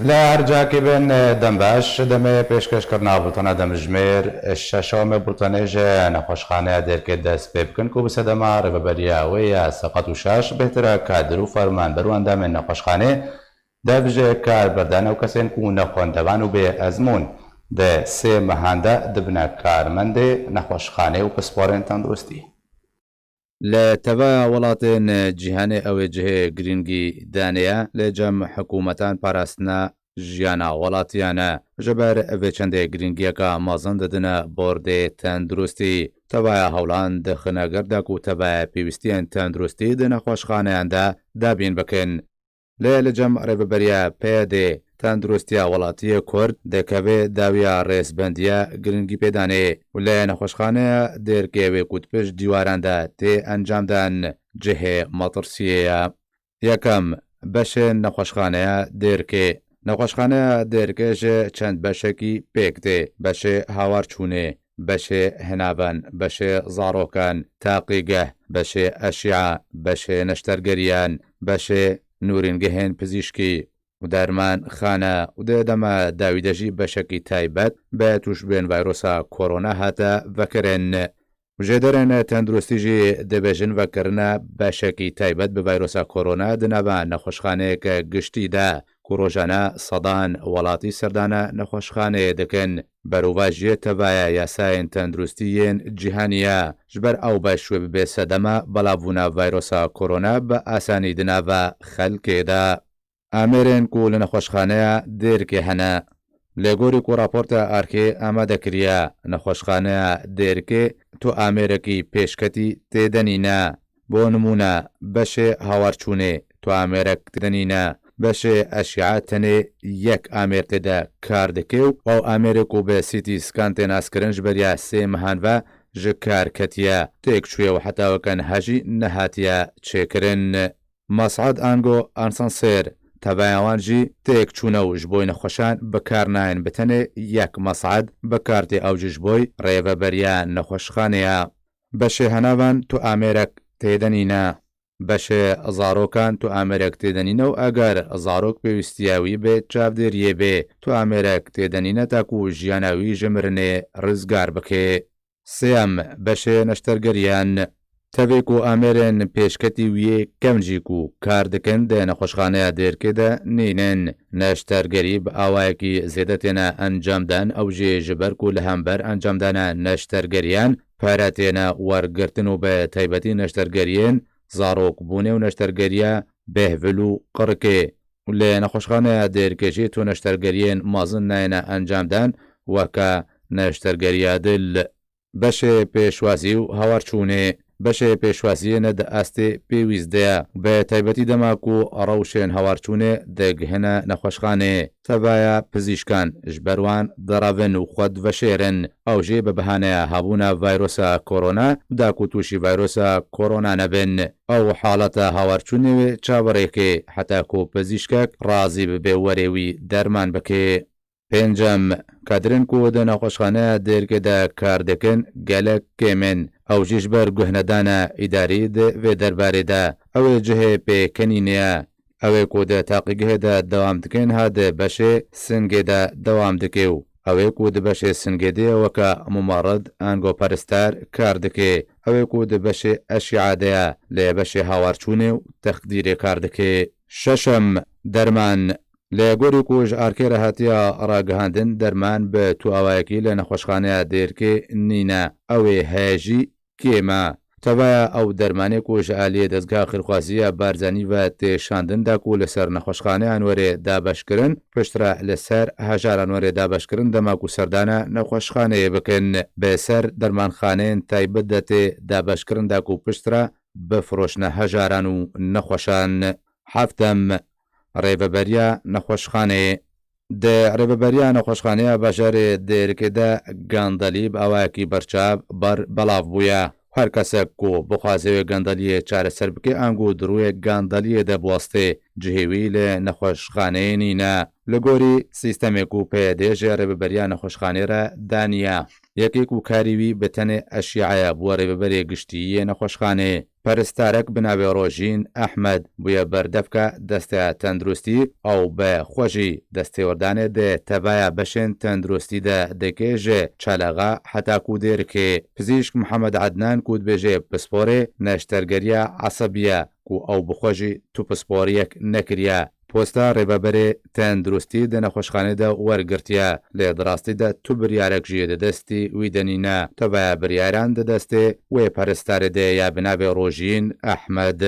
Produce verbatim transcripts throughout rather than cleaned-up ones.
Li her cakê bin, dem baş, demê pêşkêşkirina bultena demjimêr şeşemê bultenê ji nexweşxaneya Dêrkê dest pê bikin ku bi sedema rêveberiya wê ya seqet û şaş bêhtir e, kadir û fermanber û endamên nexweşxanê dev ji kar berdan û kesên ku nexwendevan û bê ezmûn di sê mehan de dibine karmendê nexweşxanê û pisporên tenduristî. Li tevaya welatên cîhanê ew ê cihê girîngî danê ye li cem hikûmetan parastina jiyana welatiyan e. Ji ber vê çendê girîngiyeka mezin didine bordê tenduristî. Tevaya hewlan dixine gerda ku tevaya pêwîstiyên tenduristî di nexweşxaneyan de dabîn bikin. Lê li cem rêveberiya P Y D, tenduristiya welatiyê Kurd dikeve dawiya rêzbendiya girîngîpêdanê û li nexweşxaneya Dêrkê wê ku di pişt dîwaran de tê encamdan cihê metirsiyê ye. Yekem, beşên nexweşxaneya Dêrkê. Nexweşxaneya Dêrkê ji çend beşekî pêk tê. Beşê hawarçûnê, beşê hinavan, beşê zarokan, taqîgeh, beşê eşya, beşê neştergeriyan, beşê nûrîngehên pizîşkî û dermanxane û di dema dawî de jî beşekî taybet bi tûşbên vayrosa korona hate vekirin. Jêderên tenduristî jî dibêjin vekirina beşekî taybet bi vayrosa korona di nava nexweşxaneyeke giştî de ku rojane sedan welatî serdana nexweşxaneyê dikin. Berovajiyê tevaya yasayên tenduristî yên cîhanî ye. Ji ber ew beş wê bibe sedema belavbûna vayrosa korona bi asanî di nava xelkê de. Amêrên ku li nexweşxaneya Dêrkê hene. Lê gorî ku raporta arkê amade kiriye, nexweşxaneya Dêrkê tu amêrekî pêşketî tê de nîne. Bo nimûne, beşê hawarçûnê tu amêrek tê de nîne. Beşê eşya tenê yek amêr tê de kar dike û ew amêrê ku bi C T scan tê naskirin ji beriya sê mehan ve ji kar ketiye, têk çûye û heta weke niha jî nehatiye çêkirin. Masad ango ansanser, tevaya wan jî têk çûne û ji bo nexweşan bi kar nayên, bi tenê yek masad bi kar tê, ew jî ji bo rêveberiya nexweşxanê ye. Beşê henavan tu amêrek tê de nîne. Beşê zarokan tu amêrek tê de nîne û eger zarok pêwîstiya wî bê çavdêriyê bê, tu amêrek tê de nîne ta ku jiyana wî ji mirinê rizgar bike. Sêyem, beşê neştergeriyan. Tevê ku amêrên pêşketî wî yê kevn jî ku kar dikin di nexweşxaneya Dêrkê de nînin. Neştergerî bi awayekî zêde têne encamdan, ew jî ji ber ku li hember encamdana neştergeriyan pere têne wergirtin û bi taybetî neştergeriyên zarokbûnê û neştergeriya bêhvil û qirikê. Û li nexweşxaneya Dêrkê jî tu neştergeriyên mezin nayêne encamdan, weke neştergeriya dil. Beşê pêşwazî û hawarçûnê. Beşê pêşwaziyê ne di astê pêwîst de ye. Bi taybetî dema ku rewşên hawarçûnê digihine nexweşxanê, tevaya pizîşkan ji ber wan direvin û xwe diveşêrin. Ew jî bi bahaneya hebûna vayrosa korona, da ku tûşî vayrosa korona nebin. Ew haleta hawarçûnê wê çaverêkê heta ku pizîşkek razî bibe werê wî derman bike. Pêncem, kadirên ku di nexweşxaneya Dêrkê de kar dikin gelek kêm in. Ew jî ji ber guhnedana îdarî di vê derbarê de. Ew ê cihê pêkenînê ye. Ew ê ku di taqîgehê de dewam dike niha di beşê singê de dewam dike û ew ê ku di beşê singê de ye weke mumerid ango peristar kar dike. Ew ê ku di beşê eşya de ye, lê beşê hawarçûnê û texdîrê kar dike. Şeşem, derman. Li gorî ku ji arkê re hatiya ragihandin, derman bi tu awayekî li nexweşxaneya Dêrkê nîne. Ew ê heye jî kêm e. Tevaya ew dermanê ku ji aliyê dezgeha xêrxwazî ya Barzanî ve tê şandin da ku li ser nexweşxaneyan were dabeşkirin, piştre li ser hejaran were dabeşkirin dema ku serdana nexweşxaneyê bikin. Bi ser dermanxaneyên taybet de tê dabeşkirin da ku piştre bifiroşne hejaran û nexweşan. Heftem, rêveberiya nexweşxaneyê. Di rêveberiya nexweşxaneya bajarê Dêrikê de gendelî bi awayekî berçav ber belav bûye. Her kesek ku bixwaze wê gendeliyê çareser bike, ango di rûyê gendeliyê de biwestê, cihê wî li nexweşxaneyê nîne. Li gorî sîstemê ku P Y D ji rêveberiya nexweşxanê re daniye, yekê ku karî wî bi tenê eşîaye bû rêveberê giştî yê nexweşxanê. Peristarek bi navê Rojîn Ehmed bûye berdevka desteya tenduristî, ew bi xwe jî destêwerdanê di tevaya beşên tenduristî de dike, ji çelexa heta ku dêrikê. Pizîşk Mihemed Ednan ku dibêje pisporê neştergeriya esebî ye, ku ew bi xwe jî tu pisporiyek nekiriye. Posta rêveberê tenduristî di nexweşxanê de wergirtiye, lê di rastî de tu biryarek jî di destî wî de nîne. Tevaya biryaran di destê wê peristarê de ye bi navê Rojîn Ehmed.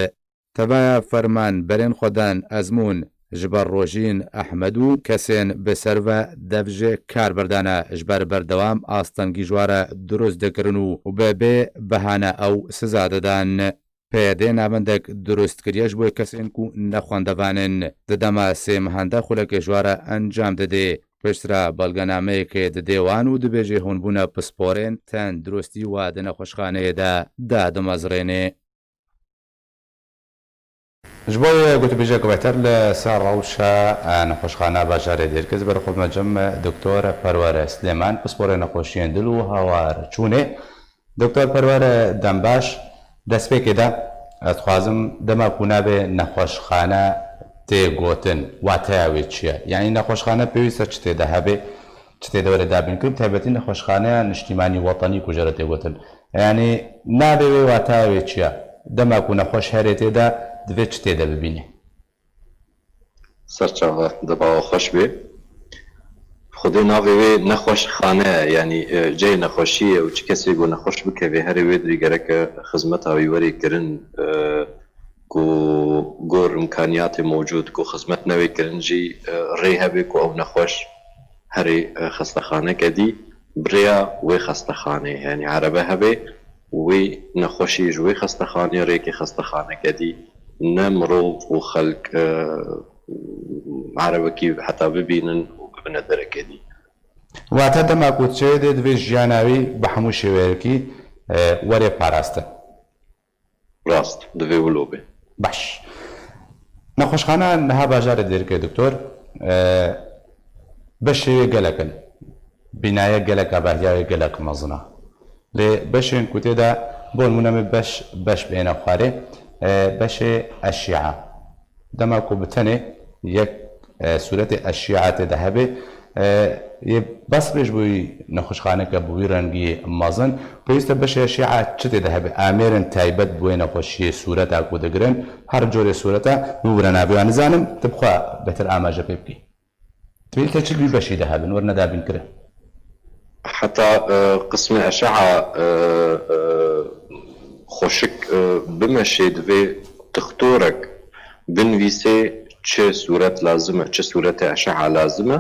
Tevaya ferman berên xwe dan ezmûn ji ber Rojîn Ehmed û kesên bi ser ve dev ji kar berdane, ji ber berdewam astengî ji wa re dirust dikirin û bi bê behane ew siza didan. P Y D navendek dirust kiriye ji bo kesên ku ne xwendevan in. Di dema sê mehan de xulekê ji wa re encam didê. Piştre belgenameyekê didê wan û dibêje hûn bûne pisporên tenduristî wa di nexweşxaneyê de dadimezrênê. Ji bo gotûbêjek bêhtir li ser rewşa, e, nexweşxana bajarê Dêrkê, ez ber xwe bime cem Doktor Perwere Silêman, pisporê nexweşiyên dil û hawarçûnê. Doktor Perwere, dem baş. Destpêkê de ez dixwazim dema ku navê nexweşxane tê gotin, wateya wê çi ye? Yanî nexweşxane pêwîst e çi tê de hebe, çi tê de were dabînkirin, taybetî nexweşxaneya niştîmanî wetenî ku jê re tê gotin. Yanî navê wê wateya wê çi ye? Dema ku nexweş herê tê de divê çi tê de bibînî? Serçava dema we xweş bê. Xwedê navê wê nexweşxane ye, yanî, e, cihê nexweşiyê ye û çi kesê ku nexweş bikeve herê wê dirî gereke xizmeta wî were kirin, e, ku gor imkaniyatê mewcûd ku xizmet newê kirin jî, e, rê hebe ku ew nexweş herê, e, xestexaneke dî bi rêya wê xestexanê, yanî erebe hebe, wê nexweşî ji wê xestexanê rêkê xestexaneke dî, ne mirov û xelk, e, erebekî heta bibînin û bibine derekê dî. Wate dema ku çêyê dê divê jiyana wî bi hemû şêweyekî, e, were parastin. Rast, divê wilo be. Baş. Nexweşxana niha bajarê Dêrikê, doktor, e, beşê wê gelek in. Bînaye gelek abehiya wê gelek mezin e. Lê beşên ku tê de, bo nimûne min beş, beş bêne xwarê, e, beşê eşîa. Dema ku bi tenê yek, e, sûretê eşîa tê de hebe, e, yê bes bê ji bo wî nexweşxaneke bi wî rengî mezin, pêwîst e beşê eşîa çi tê de hebe? Amêrên taybet bi wê nexweşiyê sûreta ku digirin, her corê sûreta min wira navê wan nizanim, tu bi xwe bêhtir amaje pê bikî. Divê te çi di wî beşî de hebin, werine dabînkirin? Heta, e, qismê eşe'a, e, e, xweşik, e, bimeşê, divê dixtorek binivîsê çi sûret lazim e, çi sûretê eşe'a lazim e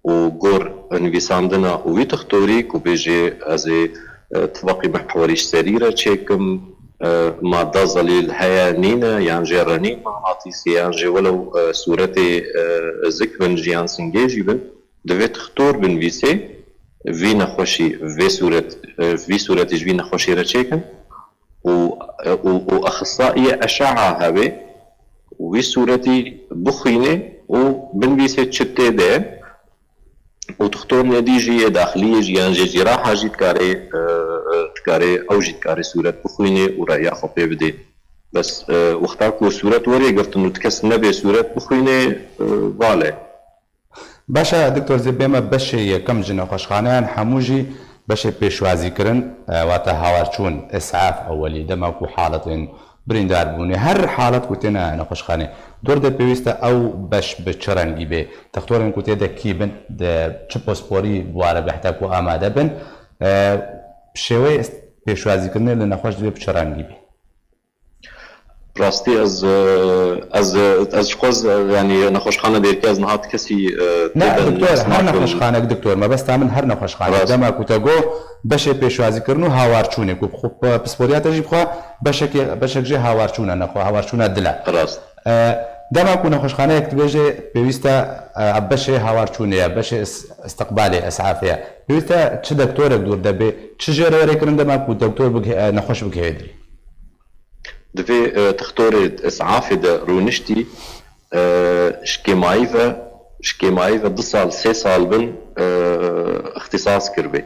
û gor nivîsandina wî dixtorî ku bêjê ez ê, e, tibeqî mehwerî ji serî re çêkim, e, madda zelîl heye nîne, yan jê re nîn mexnatîsî, yan jê welew, e, sûretê, e, zik bin jî yan singê jî bin, divê dixtor binivîsê vî nexweşî, vê sûret, e, vî sûretî ji vî nexweşî re çêkin û, e, û, û exisaiye eşe'a hebe wî sûretî bixwînê û binivîsê çi tê de. Û dixtor nedî jî yê daxiliyê jî yan jê cîraha jî dikarê, e, e, dikarê, ew jî dikarê sûret bixwînê û reya xwe pê bidê. Bes, e, wexta ku sûret werê girtin û ti kes nebê sûret bixwînê, e, bale. Baş e, doktor, zê bême beşê yekem ji nexweşxaneyan hemû jî beşê pêşwazîkirin, e, wate hawarçûn, is'af ewelî, dema ku haletên birîndarbûnê, her halet ku têne nexweşxanê, dor de pêwîst e ew beş bi çi rengî bê? Textorên ku tê de kî bin, di çi posporî bi wa re behta ku amade bin? E, şêweyê ist-, pêşwazîkirinê li nexweş divê bi çi rengî bê? Rastî ez, e, ez, e, ez ji xwe z-, e, yanî nexweşxane Dêrikê ez niha ti kesî, e, Ne, tê de doktor, nas her nakim. Nexweşxanek, doktor, mebesta min her nexweşxanek. Rast. Dema ku te got, beşê pêşwazîkirin û hawarçûnê, ku xwe p-, pisporiya te jî bixwe beşekê, beşek jê hawarçûn e, nexwe, hawarçûna dil e. Rast. E, dema ku nexweşxaneyek dibêje pêwîst e, e, beşê hawarçûnê ye, beşê is-, istiqbalê, esafê ye. Pêwîst e çi doktorek dûr de bê, çi jê re were kirin dema ku doktor bige-, e, nexweş bigihê dilî? Divê, e, textorê is'afê de rûniştî, E, ji kêmayî ve, ji kêmayî ve du sal, sê sal bin, e, ixtîsas kiribê.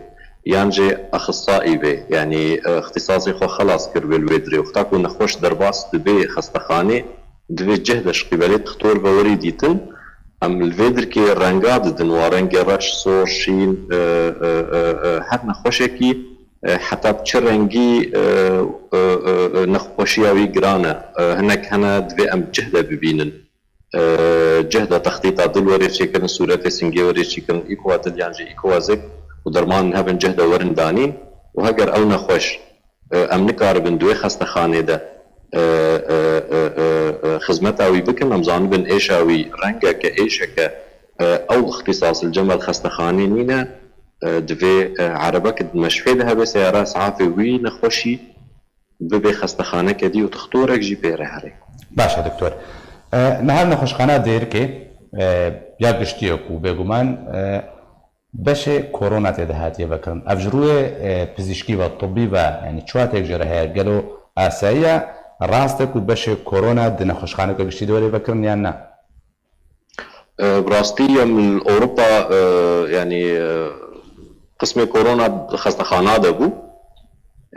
Yan jî axisayî bê, yanî, e, ixtîsasê xwe xelas kiribê li wê dirê. Wexta ku nexweş derbas dibe xestexanê, divê cih de ji qîbelê dixtor ve werî dîtin. Em li vê dirkê renga didin, wa rengê reş, sor, şîn, e, e, e, e, her nexweşekî, e, heta bi çi rengî, e, e, e, e, nexweşiya wî giran e. E, hinek hene divê em cih de bibînin. E, cih de textîta dil werê çêkirin, sûretê singê werê çêkirin, îkoa dil yan jî îkoa zek û dermanên hebin cih de werin danîn û heger ew nexweş, e, em nikaribin di wê xestexanê de, e, e, e, e, e, xizmeta wî bikin, em zanibin êşa wî rengeke, êşeke, e, ew ixtîsas li cem el xestexanê nîne, e, divê, e, erebek di meşfê de hebe, seyara esafê wî nexweşî bibe xestexaneke dî û dixtorek jî pê re here. Baş e, doktor. E, niha nexweşxana Dêrikê, e, ya giştî ye ku bêguman, e, beşê korona tê de hatiye vekirin. Ev ji rûyê, e, pizîşkî ve, tibî ve, yanî çawa têk jê re heye? Gelo asayiya rast e ku beşê korona di nexweşxaneke giştî de were vekirin yan na? E, bi rastî em li Ewropa, e, yanî, e, qismê korona xestexana de bû.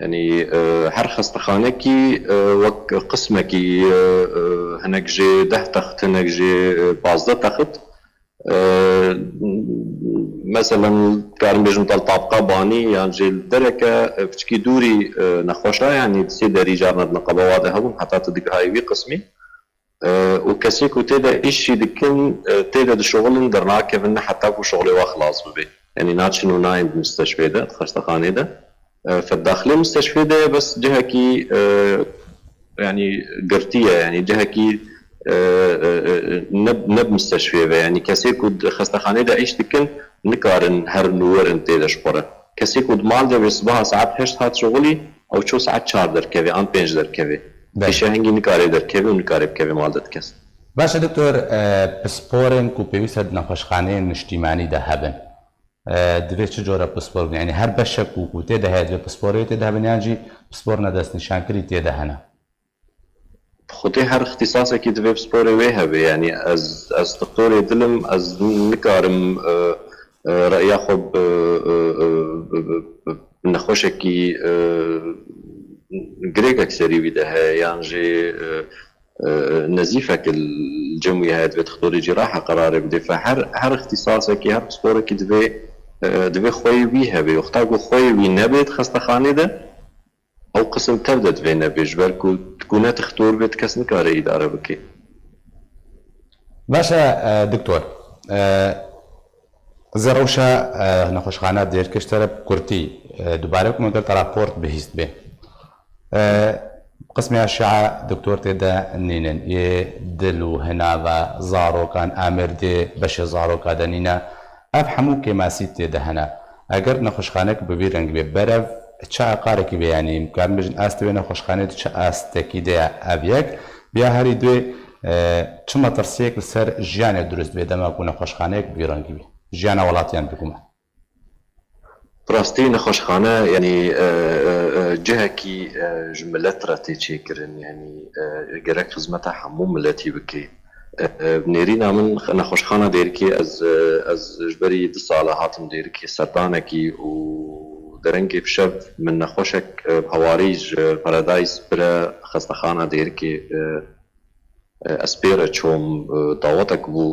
Yanî, e, her xestexanekî, e, wek qismekî, e, e, hinek jê deh text, hinek jê, e, pazdeh text. E, meselen, dikarim bêjim, tal tabqa banî yan jê li dereke, e, piçkî dûrî, e, nexweşa, yanî di sê derî carna di niqabewa de hebûn, heta tu digihayî wî qismî. E, û kesê ku tê de îş jî dikin, e, tê de dişuxulin, dernakevin ne heta ku şuxulê wa xilas bibe. Yanî naçin û nayên di misteşfê de, di xestexanê de. E, fe daxilê misteşfê de ye, bes cihekî, e, yanî girtî ye, yanî cihekî, e, e, e, ne, ne bi misteşfê ve. Yanî kesê ku di xestexanê de îş dikin, nikarin herin û werin tê de ji xwe re. Kesê ku di mal de bê sibaha saet heşt hat şuxulî, ew çû saet çar derkeve an pênc derkeve. Belê. Îşe hingî nikare derkeve û nikare bikeve mal de di kes. Baş e doktor, e, pisporên ku pêwîst e di nexweşxaneyên niştîmanî de hebin, e, divê çi cora pispor bin? Yanî her beşek ku, ku tê de heye divê pisporê tê de hebin yan jî pisporina destnîşankirî tê de hene? Xwedê her ixtîsasekî divê pisporê wê hebe. Yanî ez, ez doktorê dil im, ez nikarim, e, e, reya xwe bi, e, e, bi, bi, bi, bi nexweşekî, e, girêkek serî wî de heye, yan jî, e, e, nezîfek li cem wî heye, divê doktorê cîraha qerarê bide. Fe her, her ixtîsasekî, her pisporekî divê, e, divê xweyê wî hebe. Wexta ku xweyê wî nebe di xestexanê de, ew qisim tev de divê nebe, ji ber ku, ku ne dixtor bê, kes nikare îdare bike. Baş e, e, doktor. E, ez ê rewşa, e, nexweşxana Dêrikê ji te re bi kurtî, e, dubare bikim, eger te raport bihîst bê. E, qismê eşeya doktor tê de nînin. Yê dil û hinava zarokan, amirdê beşê zaroka de nîne. Ev hemû kêmasî tê de hene. Eger nexweşxanek bi vî rengî bê, berev çi aqarekî bê, yanî em karin bêjin astê wê nexweşxanê di çi astekî de ye, ev yek. Biya herî duê, e, çi metirsiyek li ser jiyanê dirust bê dema ku nexweşxaneyek bi vî rengî bê? Jiyana welatiyan bêguman. Bi rastî nexweşxane, yanî, e, e, e, cihekî, e, ji milet re tê çêkirin, yanî, e, gerek xizmeta hemû miletî bike. E, e, nêrîna min nexweşxana Dêrikê, ez, e, ez ji berî du sala hatim Dêrikê serdanekî û derengê bi şev min nexweşek, e, hewarî ji Paradise bire xestexana Dêrikê, e, e, ez pê re çûm, e, dawetek bû,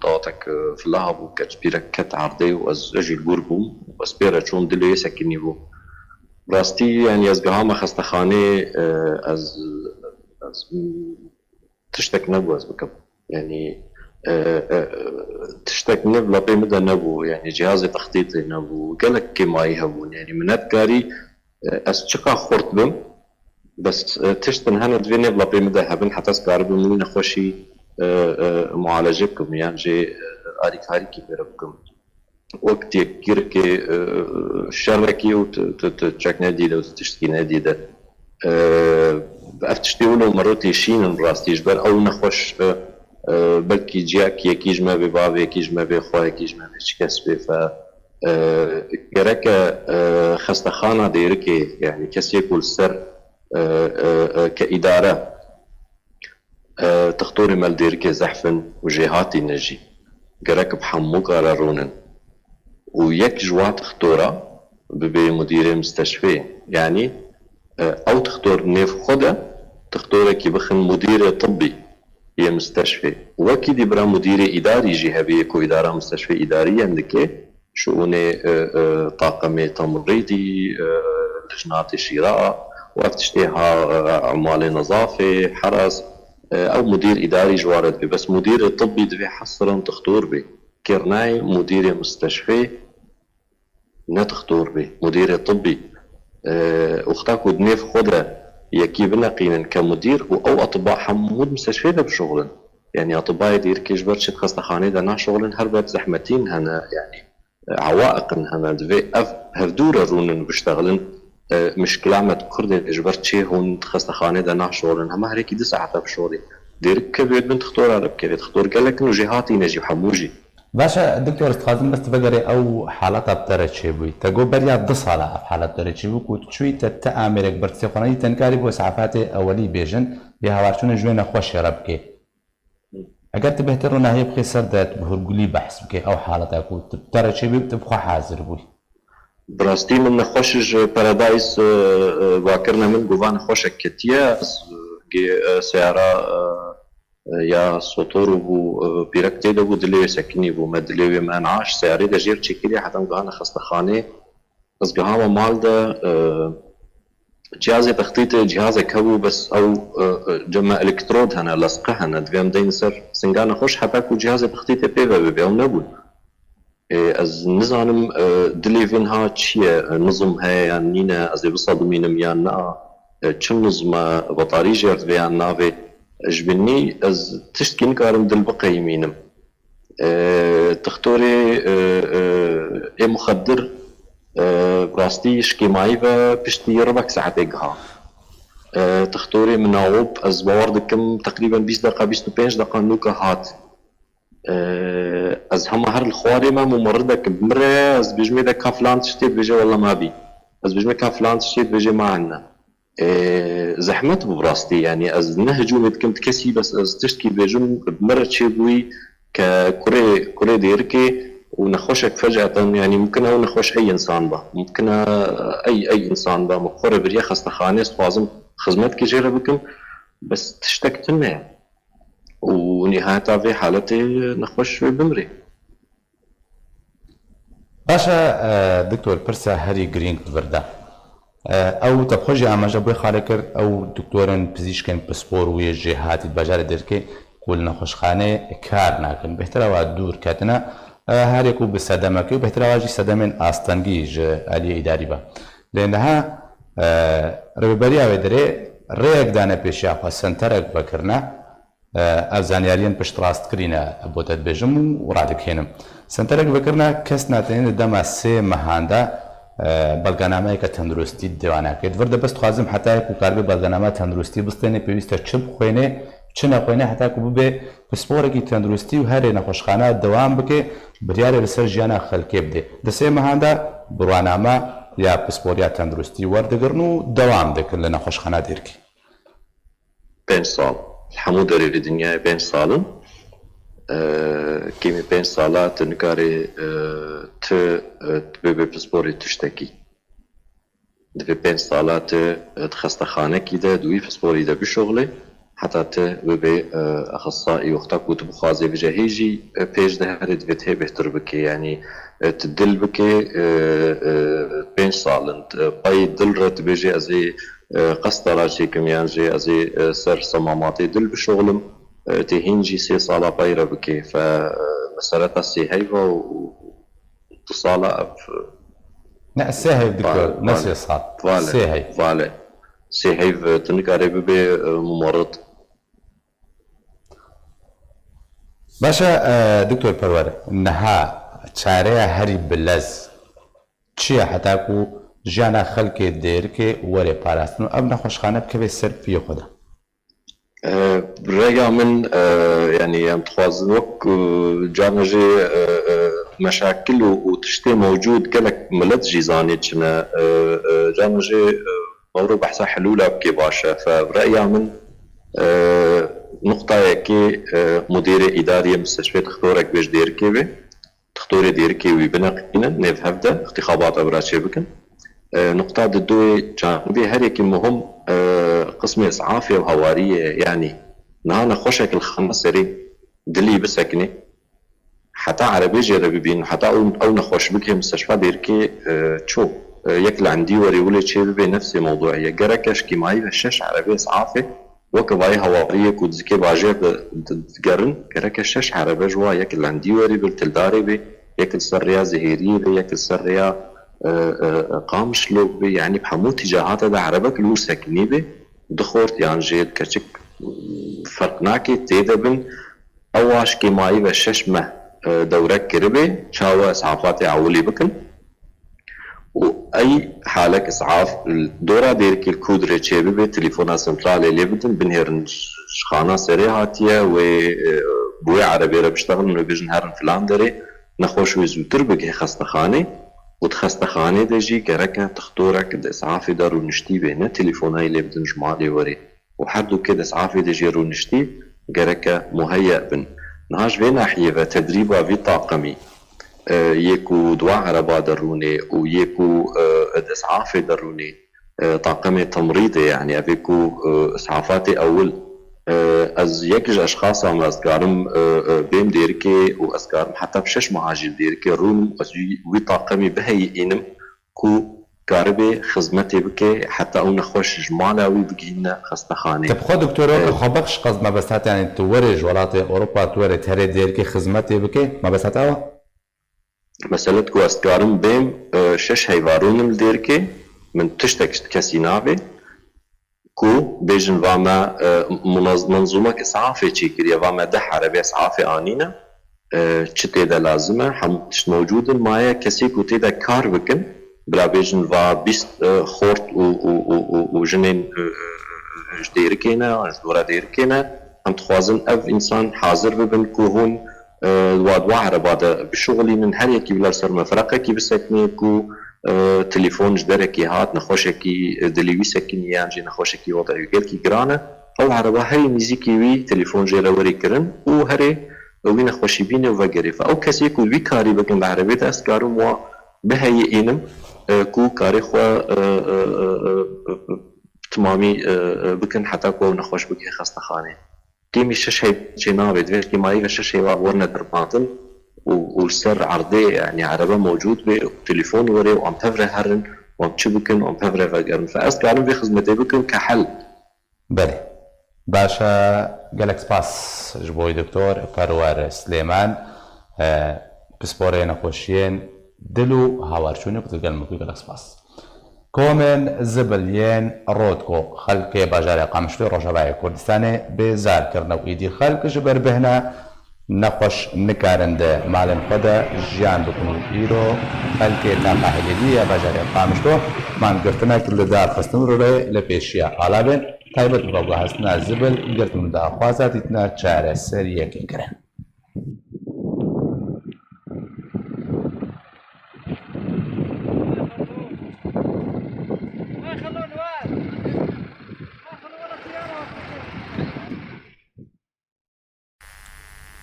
dawetek, e, filaha bû, keçpîrek ket erdê û ez, ez jî li gor bûm. Ez pê re çûm, dilê wê sekinî bû. Rastî, yanî ez gihama xestexanê, e, ez, ez tiştek nebû ez bikim. Yanî, e, e, tiştek ne bi lepê min de nebû. Yanî cihazê textîtê nebû. Gelek kêmayî hebûn. Yanî min nedikarî, e, ez çiqa xurt bim, bes, e, tiştin hene divê ne bi lepê min de hebin, heta ez karibim wî nexweşî, e, e, mualece bikim, yan jî, e, alîkarîkî pê re bikim. Wek têkgirkê, e, şerekî û tu, tu, tu çek nedîde û tu tiştkî nedîde. E, ev tiştê wilo mirotê şîn in rastî, ji ber ew nexweş, e, e, belkî ciyek yekî ji me bê, bavê yekî ji me bê, xweyekî ji me bê, çi kes bê fe, e, gereke, e, xestexana Dêrikê, yanî kesê ku li ser, e, e, e, ke îdare E, tixtorê me li Dêrikê zehf in û jêhatî ne jî. Gerek bi hemû kare rûnin. Û yek ji wa tixtora bibê mudîrê misteşfê. Yanî, e, ew tixtor nêv xwe de tixtorekî bixin mudîrê tibbî yê misteşfê. Wekî dî bira mudîrê îdarî jî hebî ku îdara misteşfê îdarî yen dike, şûnê, e, e, taqemê temrîdî, e, lijnatê şîra û ev tiştê ha, e, emalê nezafê, heras, e, ew mudîr îdarî ji ware dibê. Bes mudîrê tibbî divê hesran tixtor bê. Kêrnayê mudîrê misteşfê ne tixtor bê, mudîrê tibbî. E, wexta ku di nêv xwe de yekî bineqînin ke mudîr û ew atiba hemû di misteşfê de bişuxulin. Yanî atibayê Dêrikê ji ber çi di xestexanê de naşuxulin, her ber zehmetîn hene, yanî, e, ewaiqin hene. Divê ev hevdû re rûnin û biştexilin. E, mişkila me di Kurdê de ji ber çi hûn di xestexanê de naşuxulin? Hema herêkî du saete bişorî. Dêrik bikevê bin tixtora re bikevê. Tixtor gelek in û jêhatî ne jî hemû jî. Baş e, doktor, ez dixwazim bes tu vegerê ew haleta bi te re çêbûyî. Te got beriya du sala ev halet bi te re çêbû ku tu çûyî te, te amêrek ber destê xwe nedî, te nikarî bo îsafetê ewelî bêjin, yê hewarçûnê ji wê nexweşê re bikê. Eger tu bêhtir ronahiyê bixî ser de, tu bi hûrgulî behs bikê ew haleta ku tu bi te re çêbûyî, tu bi xwe hazir bûyî. Bi rastî min nexweş ji Paradise, e, e, vakirine min, gova nexweşek ketiye. Ez, e, gê, e, seyara, e, e, ya sotor û bû, e, pîrek tê de bû, dilê wê sekinî bû. Me dilê wê me naş, seyarê de jêr çêkiriye, heta em gihane xestexanê. Ez gihama mal de, e, cihazê textîtê, cihazek hebû, bes ew, e, e, cem me elektrod hene, lesqe hene, divê em deynin ser singa nexweş, heta ku cihazê textîtê pê ve bibe, ew nebûn. Ê, ez nizanim, e, dilê vê niha çi ye, e, nizm heye yan nîne, ez ê bisedimînim yan na, e, çi nizm e, betarî jêr divê yan navê, e, ji binî ez tiştkî nikarim dil biqeyimînim. E, tixtorê, e, e, ê muxedir, e, bi rastî şikêmayî ve piştî ribek saetê giha. E, tixtorê min nawib, ez bawer dikim teqrîben bîst deqa, bîst û pênc deqa nûke hat. E, ez hema her li xwarê me, mumeridek bimire, ez dibêjim ê de ka filan tiştê, dibêje wela ma bî. Ez dibêjim ê ka filan tiştê, dibêje ma hene. E, zehmet bû bi rastî, yanî ez ne hicûmê dikim di kesî, bes ez tiştkî dibêjim, bi me re çêbûyî ke kurê, kurê Dêrikê û nexweşek fecaten, yanî mumkin e ew nexweş ey însan ba, mumkin e ey, ey însan ba, min xwe re biriye xestexanê, ez dixwazim xizmetkê jê re bikim, bes tiştek tune ye. Û nihayeta vê haletê nexweş wê bimrê. Baş e, e, doktor, pirsa herî girîng li vir de. E, ew te bi xwe jî amaje bi wê xalê kir, ew doktorên pizîşkên pispor û yê jêhatî di bajarê Dêrikê ku li nexweşxaneyê kar nakin. Bêhtir e wa dûr ketine, e, herê ku bi sedemekê û bêhtir e wa jî sedemên astengî ji aliyê îdarî ve. Lê niha, e, rêveberiya wê derê rêyek dane pêşiya xwe, senterek vekirine. E, ev zanyariyên piştrast kirî ne, bo te dibêjim û radikênim. Senterek vekirine kes natenê di dema sê mehan de, e, belgenameyeke tenduristî dêwa nake. Di vir de bes dixwazim hetayê ku karibê belgename tenduristî bistênê, pêwîst e çi bixwênê, çi nexwênê, heta ku bibe pisporekî tenduristî û herê nexweşxane dewam bike, biryarê li ser jiyana xelkê bide. Di sê mehan de birwaname ya pisporiya tenduristî werdigirin û dewam dikin li nexweşxana Dêrikê. Pênc sal. Li hemû derê dinyayê pênc sal in. E, kêmî pênc sala tu nikarê, e, tu, e, tu bibê pisporê tiştekî. Divê pênc sala tu, e, di xestexanekî de, di wî pisporî de bişuxulê, heta tu bibê, e, exesaî. Wexta ku tu bixwazê bije hê jî, e, pêş de herê divê tu hê bêhtir bikê. Yanî, e, tu dil bikê, e, e, pênc sal in. Tu, e, pey dil re tu bêjê ez ê e, qesta ra çêkim yan jî ez ê, e, ser semamatê dil bişuxulim, e, tê hîn jî sê sala pey re bikê. Fe, e, meseleta sê heyva û, û du sala ev, e, Ne, sê heyv diktor, vale, ne vale, sê sal. Vale, sê heyv. Vale. Sê heyv, e, tu nikarê bibê, e, mumerit. Baş e, e, doktor Perwer, niha çareya herî bilez çi ye heta ku jiyana xelkê Dêrikê were parastin û ev nexweşxane bikeve ser piyê xwe de? E, rêya min, e, yanî em dixwazin wek, e, carna jê, e, e, meşakil û, û tiştê mewcûd gelek milet jî zanî çi ne. E, e, carna jê, e, mewro behsa helûla bikê baş e. Fe, bi rêya min, e, Nuqta yekê, e, mudîrê îdarî yê mistişfê dixtorek bê ji Dêrikê bê. Dixtorê Dêrikê wî bineqînin, nêv hev de, întixabat ew ra çêbikin. E, nuqta di duyê, canibê her yekî muhim, e, qismê isafê û hewariyê ye. Yanî niha nexweşek li xana serê dilî bisekinê, heta erebê jê re bibîn, heta ew, ew nexweş bike, mistişfa Dêrikê, e, ço, e, yek li endî werê wile çê bibe, nefsê mewdû ye. Gereke ji kêmayî ve şeş erebê isafê, weke vayê hewariyê ku di zikê bajêr de di-, digerin, gereke şeş erebe ji wa yek li endî werê be, li Tildarê be, yek li ser rêya Zihêriyê be, yek li ser rêya, e, e, e, Qamişlo be, yanî bi hemû tîcahata de erebek li wir sekinî be, du xort yan jê keçik, mm, ferq nake, tê de bin. Ew a ji kêmayî ve şeş meh, e, dewrek kiribe, çawa isafatê ewilî bikin. Û ey halek isaf li dora Dêrikê li ku dirê çêbibe, telefona sentralê lê bidin, binêrin ji xana serê hatiye, wê, e, bi wê erebê re biştexilin, wê bêjin herin filan derê, nexweş wê zûtir bigihê xestexanê û di xestexanê de jî gereke dixtorek di isafê de rûniştî be, ne telefonayê lê bidin ji malê werê. Û her du kê di isafê de jî rûniştî gereke muheyye bin. Niha ji vê nahiyê ve tedrîba vî taqemî, e, yê ku di wa ereba de rûnê û yê ku, e, di isafê de rûnê, e, taqemê temrîdê, yanî ev ê ku, e, isafatê ewil, e, ez yek ji eşxasa me, ez karim, e, e, bêm Dêrikê û ez karim heta bi şeş meha jî li Dêrikê rûnim, ez wî, wî taqemî biheyî înim ku karibê xizmetê bike, heta ew nexweş ji mala wî bigihîne xestexanê. Tu bi xwe doktorok, e, xwebexş qez mebestat, yanî tu werê ji welatê Ewropa, tu werê tu herê Dêrikê xizmetê bike, mebestat awa? Mesele ku ez karim bêm, e, şeş heyva rûnim li Dêrikê, min tiştek ji kesî navê, ku bêjin va me, e, munaz-, menzûmek isafê çêkiriye, va me deh erebe isafê anîne, e, çi tê de lazim e, hemû tişt mewcûd in, maye kesê ku tê de kar bikin, bila bêjin va bîst, e, xort û, û, û, û, û jinên, e, e, e, ji Dêrikê ne, ji dora Dêrikê ne, em dixwazin ev însan hazir bibin ku hûn, e, wa di wa ereba de bişuxulînin, her yekî bila li ser mefreqekî bisekinê ku, e, telefon ji derekê hat, nexweşekî, e, dilê wî sekinî yan jî nexweşekî wedeyê gelkî giran e. Ew ereba herî nîzîkî wî telefon jê re werê kirin û herê wî nexweşî bîne û vegerê. Fe ew kesê ku wî karî bikin li erebê de ez karim wa biheyî înim, e, ku karê xwe, e, e, e, e, e, timamî, e, e, bikin heta ku ew nexweş bigihê xestexanê. Kêmî şeş heyv çê nabe, divê kêmayî ve şeş heyva werine dermantin û, û li ser erdê, yanî erebe mewcûd be û telefon were û em pevre herin û em çi bikin û em pevre vegerin. Fe ez karim vê xizmetê bikim ke hel. Belê. Baş e, gelek spas ji bo wî doktor Perwer Silêman, e, pisporê nexweşiyên dil û hawarçûnê ku tu gel min bû, gelek spas. Komên zibil yên Rotko xelkê bajarê Qamişloyê Rojavayê Kurdistanê bêzar kirine û îdî xelk ji ber bêhna nexweş nikarin di malên xwe de jiyan bikin û îro xelkê taqa Hilêliyê ya bajarê Qamişlo mangirtinek li dar xistin rû re li pêşiya alavên taybet bi veguhestina zibil girtin û daxwaza dîtina çareseriyekê kirin.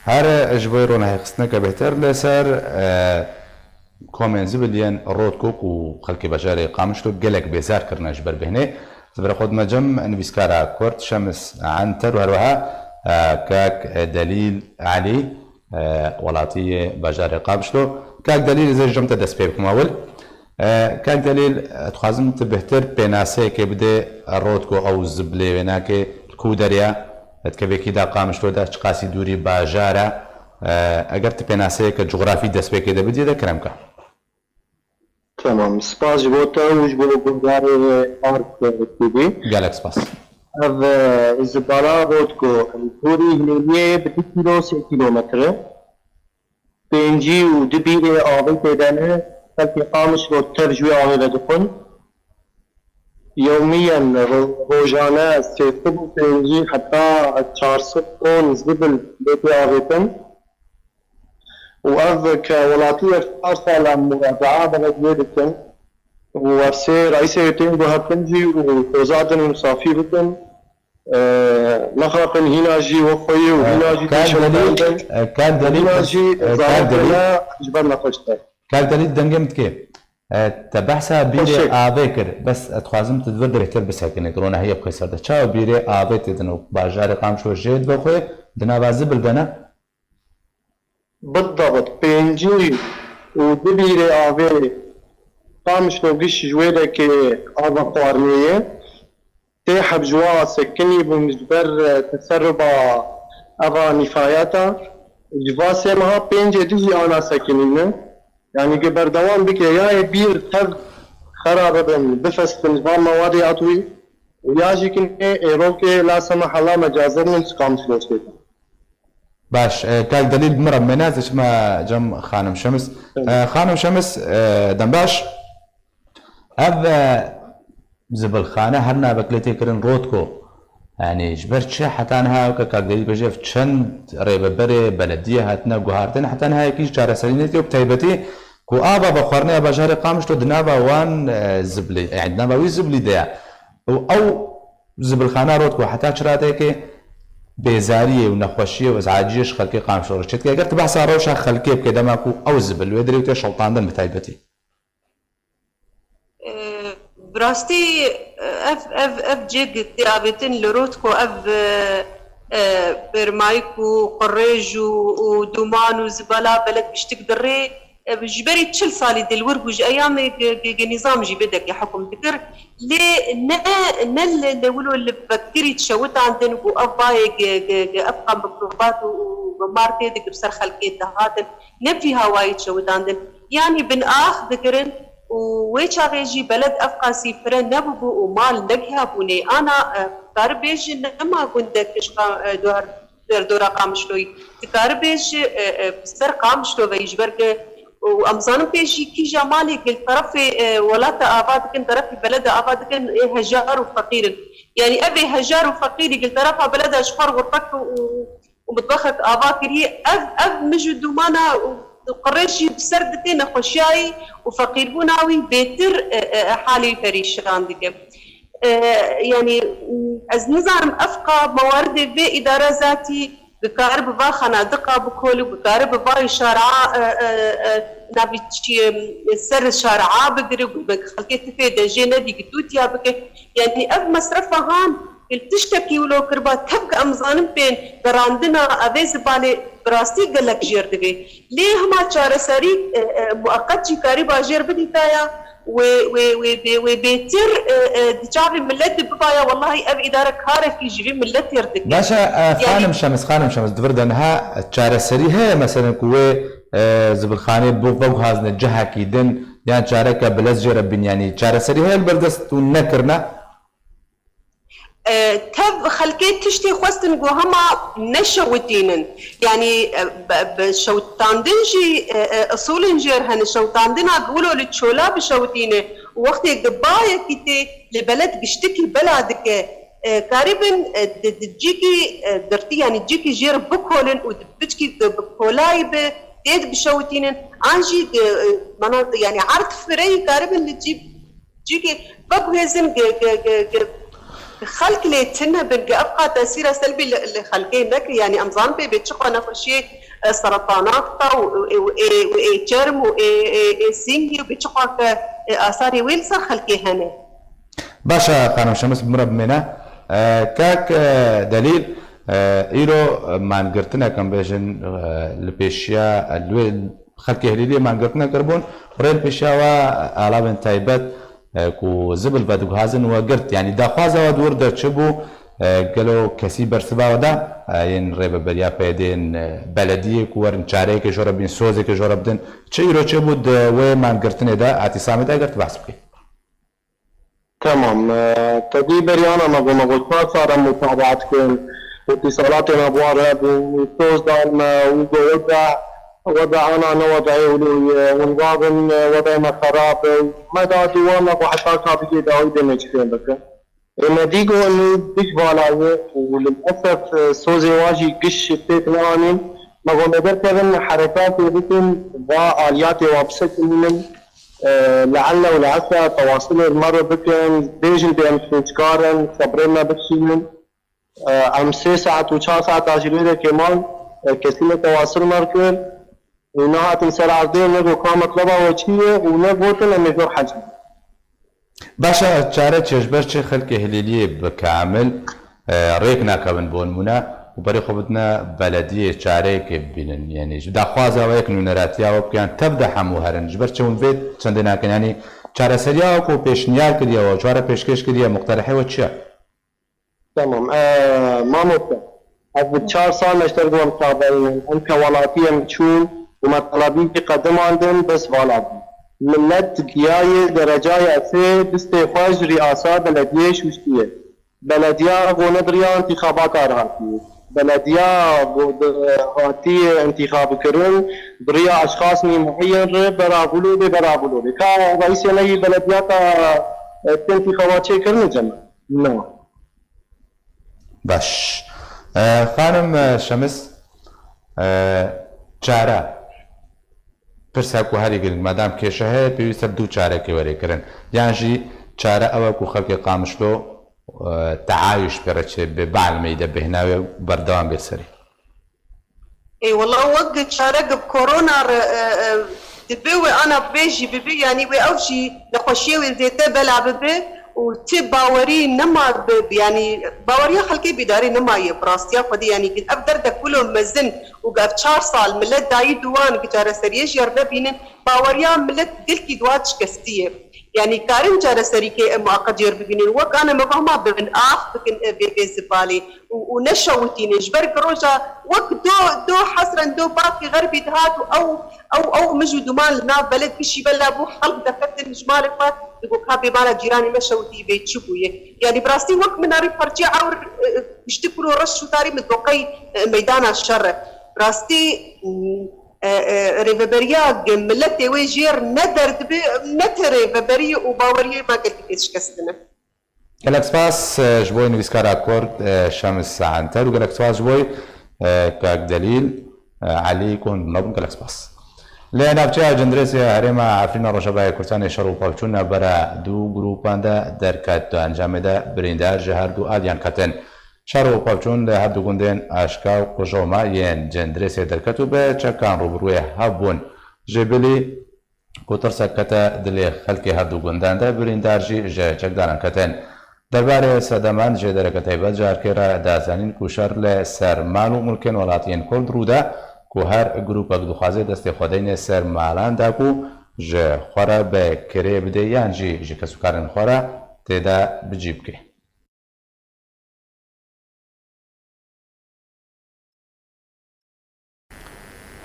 Her ji bo ronahîxistineke bêhtir li ser, e, komên zibil yên Rotko ku xelkê bajarê Qamişlo gelek bêzar kirine ji ber bêhnê. Zivirê xwe dime cem nivîskara Kurd Şems Anter û herweha, e, kak Delîl Elî, e, welatî yê bajarê Qamişlo. Kak Delîl, ez ê ji cem te dest pê bikim ewil. E, kak Delîl, e, dixwazim tu bêhtir pênaseyekê bidê, e, Rotko ew zibilê wênakê, di ku derê ye, e, di kevekî de Qamişlo de, çiqasî dûrî bajar e, e, eger tu pênaseyeke cografî destpêkê de bidî de kerem ke. Tamam. Spas ji bo te û ji bo guhdarê Ark T V. Gelek spas. Ev, e, zibala Rotko, li gorî Hilêliyê bi du kîlo, sê kîlometre. Pêncî û du bîrê avê tê de ne, xelkê Qamişlo tev ji wê avê vedixwin. Yewmiyen, ro-, rojane sê sed û pêncî heta çar sed ton zibil lê tê avêtin. Û ev ke welatî ev çar sal em muracaa belediyê dikin. Û ev sê reîsê tên guhertin jî û toza din û safî bikin. e, naxapin hîna jî wek xwe yê û hîna jî Kak Delîl, pêşewidan e, Kak Delîl, hîna jî e, Kak zarokê Delîl, me ji ber nexweş de. Kak Delîl, dengê min dikê. E, te behsa bîrê avê kir. Bes, e, dixwazim tu di vir de bêhtir bisekinî, di ronahiya bixê ser de. Çawa bîrê avê tê din û bajarê Qamişlo jê dibe xwe, di nava zibil de ne? Bidabit, pêncî û du bîrê avê Qamişlo giş ji wê dekê ava xwarinê ye. Tê hebciwa sekinî bûn ji ber, e, teseruba eva nîfayeta. Ji va sê meha pêncê du jî ana sekinî ne. Yanî ku berdewam bike, ya ê bîr tev xera bibin, bifestin ji van mewadê atwî û ya jî kinê êrokê la sema hela mecazir min ji Qamişlo çêtin. Baş, e, kak Delîl min re mene, ez çima cem Xanim Şemis. Evet. E, Xanim Şemis, e, dem baş. Ev, e, zibilxane her navek lê tê kirin Rotko. Yanî ji ber çi heta niha, weke kak Delîl bêje, ev çend rêveberê belediyê hatine guhartin, heta niha yekî jî çareserî netiye û bi taybetî ku ava vexwarinê ya bajarê Qamişlo di nava wan, e, zibilî, yanî di nava wî zibilî de ye. Û ew zibilxana Rotko heta çi radeyekê bêzariyê û nexweşiyê û ezeciyê ji xelkê Qamişlo re çêdike. Eger tu behsa rewşa xelkê bike dema ku ew zibil wê dirê û tê şewitandin bi taybetî. E, bi rastî, e, ev, ev, ev cê tê avêtin li Rotko, ev, e, e, bermayik û qurêj û, û duman û zibala beled giştik dirê, e, ji berî çil salî dê li wir bû, ji eyamê ge-, ge-, ge nîzam jî vê dekê hukm dikir. Lê ne, ne li, li wilo li vekirî şewitandin ku ev bayê ge-, ge-, ge-, ev qan mikrobat û, û mar tê dikir ser xelkê dihatin. Ne vî hawayî şewitandin. Yanî bin ax dikirin û wê çaxê jî beled ev qasî fire nebûbû û mal negihabûnê. Ana, e, tu karî bêjî nema gundek ji qa-, e, dor-, derdora Qamişloyî. Tu karî bêjî, e, e, bi ser Qamişlo ve ji ber ku û em zanin pê jî kîja malê gil terefê, e, welata ava dikin, terefê beleda ava dikin, ê hejar û feqîr in. Yanî ev ê hejar û feqîrî gil terefa beleda ji xwe re xurfek û, û mitbexek ava kiriye. Ev, ev mij û dûmana û qirêj jî bi ser dike nexweşiyayî û feqîrbûna wî bêtir, e, e, e, halê wî perîşan dike. E, yanî, ez nizanim ev qa mewaridê vê îdara zatî dikare bi va xanadiqa bikole, dikare bi va şara, e, e, e, navî çi, e, ser şara bigire, ku xelkê tifê de jê nedî, ku tûtiya bike. Yanî ev mesrefa han, li tiştekî wilo kiriba, tev ku em zanin pê gerandina evê zibalê bi rastî gelek jêr divê. Lê hema çareserî, e, e, mueqet jî karîba jêr bidîtaya, wê, wê, wê bê-, wê bêtir, e, e, di çavê milet de bibaya, wellahî ev îdare karekî ji vî miletê re dike. Baş e, e, Yanî Xanim Şemis, Xanim Şemis, di vir de niha çareserî heye, meselen ku wê, e, zibilxanê bo-, veguhazine cihekî din, yan çareke bilez jê re bin, yanî çareserî heye li ber dest û nekirine? E, tev xelkê tiştê xwestin ku hema neşewitînin. Yanî, e, bi, bi şewitandin jî, e, e, usulên jêr hene. Şewitandina ku wilo li çola bişewitîne û wextê ku bayekî tê li beled giştikî bela dike, e, karibin, e, di, di cîkî, e, girtî, yanî cîkî jêr bikolin û di biçkî ku bi kolayî bi tê di bişewitînin. An jî, e, e, mana, yanî erd fireyî karibin li cî Çîkî veguhêzin ge, ge, ge, ge, xelk lê tune bin, ge ev qa tesîra selbî li, li xelkê neke. Yanî em zanin pê bê çiqa nexweşiyê, e, seretanak ta û, û, û, ê, û ê çerm û ê, ê, ê sîngê û bê çiqa ke, e, asarê wê li ser xelkê hene. Baş e, Xanim Şemis, bi min re bimêne. E, kak, e, Delîl, e, îro, e, mangirtinek em bêjin, e, li pêşiya, e, li wê xelkê Hilîliyê mangirtinek kiribûn, rê li pêşiya we alavên taybet, e, ku zibil vediguhazin we girt. Yanî daxwaza we di wir de çi bû? E, gelo kesî bersiva we da, e, yên rêveberiya PYD'ên, e, belediyê ku werin çareyekê ji we re bidin, sozekê ji we re bidin? Çi îro çêbû di wê mangirtinê de, Atîsamê de, eger tu behs bikî? Tamam. E, tevî berî ana me got, me got çar sal em mutabaat kirin. Îtîsalatê me bi wan re bû. Soz dan me û got, weda, weda ana ne wedayê wilo ye. Hûn rabin, e, wedayê me xerab e. Me da dûwa me got heta ka bigê dawî dê me çi fêm bikin. Ê me dî got nû giş vala ye û lilesef, e, sozê wan jî giş pêk neanîn. Me got me derkevin herekatê bikin, va aliyatê wan bisekinînin. E, leelle û leese tewasilê li me re bikin, bêjin bê em sozkar in, sebrê me bikişînin. E, em sê saet û çar saet a jî lê de kêman, e, kesî ne tewasir me kir û nehatin ser erdê û ne got ka metleba we çi ye û ne gotin em ê gor hec bikin. Baş e, çare çi ye? Ji ber çi xelkê Hilêliyê bi kamil, e, rêk nakevin bo nimûne û berê xwe bidine belediyê çareyekê bibînin? Yanî ji daxwaza we yek nûneratiya we bike yan tev de hemû herin. Ji ber çi hûn vê çendê nakin? Yanî çareseriya we ku pêşniyar kiriye we, ji we re pêşkêş kiriye, muqterehê we çi ye? Tamam. Ee, mamoste, ez bi çar sal neşter bûm çavdayî. Em ke welatî em çûn û me telebî jî qedimandin, bes vala bû. Millet giyayê derecaya sê distê xwe ji rîasa belediyê şûştiye. Belediya ev ne di riya întîxabata re hatiye. Belediya go-, di-, hatiye întîxabkirin, di riya eşxasî mueyen re beravulo bê, beravulo bê. Ka reîsê me yî belediyata, e, ti întîxaba çêkirin cem? Na. Baş. E, xanim, e, Şemis, e, çare. Pirsa ku herî giring, madam kêşe heye, pêwîst e du çarekê were kirin. Yan jî çare ew e ku xelkê Qamişlo, e, teayuş pê re çê, bi balmeyî de bêhna wê berdewam bê serî. Ê, wela wek çarek bi korona re, e, e, dibe wê ana bê jî bibe, yanî wê ew jî nexweşiyê wê zêde bela bibe û ti bawerî nema bi, yanî baweriya xelkê bîdarî nemaye bi rastiya Xwedê, yanî ev derdek wilo mezin û ev çar sal millet dayî duwan bi çareseriyê jî yer nebînin, baweriya millet gelkî duwa şikestiye. Yanî karin çareserîkê em muqedir bibînin. Wek ana me vahma bibin, af bikin, e, vê, vê zibalê û, û neşewitînin. Ji ber ku roja wek do, do hesren, do bafê xerbî dihat û ew, ew, ew mij û duman li nav beled gişî bela bû, xelk dexetin ji malê xwe, digo ka bê mala cîranê me şewitî bê çi bûye. Yanî bi rastî wek min arî parçeyê ewr, e, e, giştî kuro reş û tarî min doqey, e, meydana şer e. Bi rastî, mm, e, e, rêveberiya ge miletê wê jêr ne derdibe, ne te rêveberî û baweriyê me gelkî pê şikestine. Gelek spas, e, ji bo nivîskara Kurd, e, Şems Anter û gelek spas ji bo, e, kak Delîl, e, Elî ku hûn bi me bûn, gelek spas. Li navçeya Cindirêsê herêma Efrîna Rojavayê Kurdistanê şer û pevçûn navbera du grûpan de derket. Di encamê de birîndar ji her du aliyan ketin. Şer û pevçûn li her du gundên Aşka û Qujoma yên Cindirêsê derket û bi çekan rûbirûyê hev bûn. Ji bilî ku tirsek kete dilê xelkê her du gundan de, birîndar jî ji çekdaran ketin. Derbarê sedeman jê dereke taybet ji erkê re da zanîn ku şer li ser mal û milkên welatiyên Kurd rû da, ku her grûpek dixwaze destê xwe deyne ser malan da ku ji xwe re bi kirê bide yan jî ji kesûkarên xwe re tê de bi cî bike.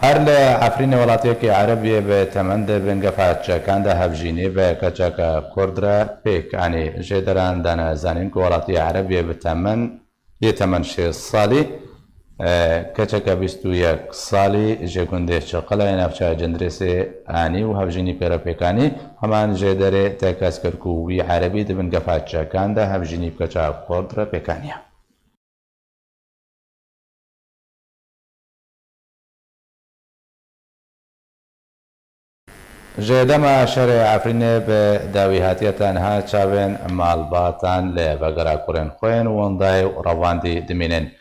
Her li Efrînê welatiyekî Erebiyê bi temen di bingefa çekan de hevjînî bi keçeke Kurd re pêk anî. Jêderan dane zanîn ku welatiyê Erebiyê bi temen, yê temen şêst salî, e, keçeke bîst û yek salî ji gundê Çiqila yê navçeya Cindirêsê anî û hevjînî pê re pêk anî. Heman jêderê tekez kir ku wî Erebî di bingefa çekan de hevjînî bi keça Kurd re pêk aniye. Ji dema şerê Efrînê bi dawî hatiye, tenha çavên malbatan li vegera kurên xwe yên wendayê û revandî dimînin.